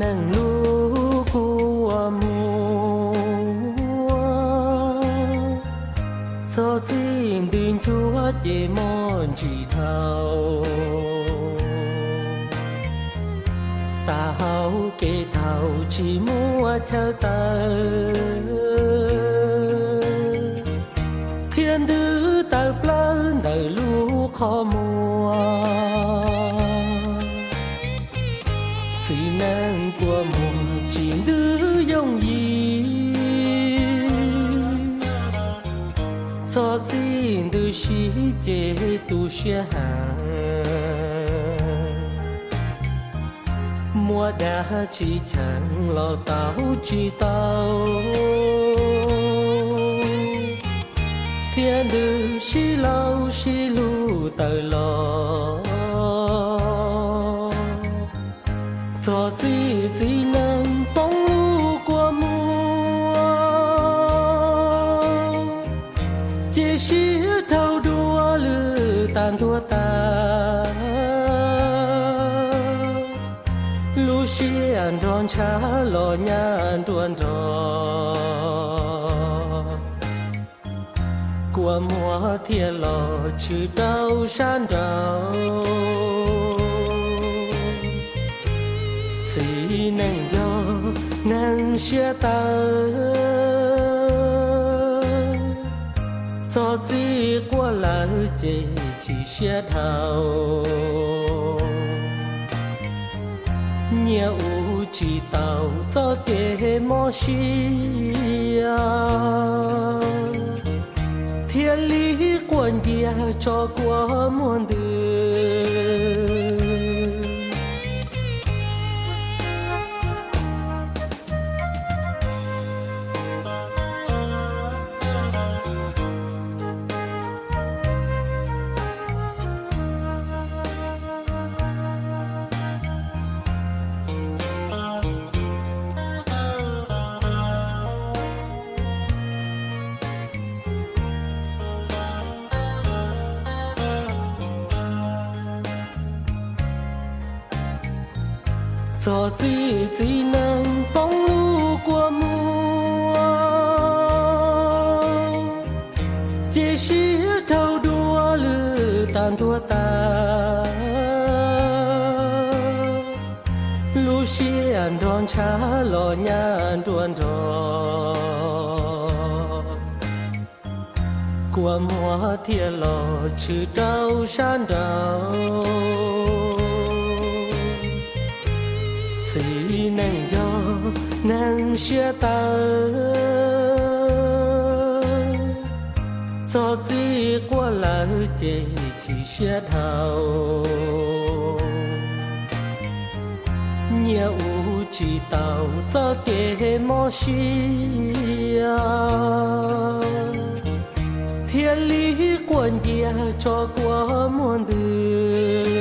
neeg lub kua muag, txog txij ntws ncuab ces muaj ntsis dhau. Tav hau kev thaum tsis muaj chaw tawm, thiab ntws tawm plawv ntawm lub qhov muag. Txiv neej kua muag tsis ntws yooj yim, txog txij ntws sib ces tu siab heev. Muaj dab tsi cheem los tau tsis tau, thiab ntws sib laug sib lug tawm los. Txog txij txiv neej poob lub kua muag, ces siab dhau dua lwj tag ntuag tas. Lub siab nrog ntshav los nyab nruab nrog, kua muag thiaj los tshwm rau sab nraud. Txiv neej yog neeg siab tawv, txog txij quaj lawm ces chim siab dhau. Nyiaj ua tsis tau txoj kev mob siab, thiaj li quaj ncia tso kua muag ntws. Txog txij txiv neej poob lub kua muag, ces siab dhau dua lwj tag ntuag tas. Lub siab nrog ntshav los nyab nruab nrog, kua muag thiaj los tshwm rau sab nraud. Txiv neej yog neeg siab tawv, txog txij quaj lawm ces chim siab dhau. Nyiaj ua tsis tau txoj kev mob siab, thiaj li quaj ncia tso kua muag ntws.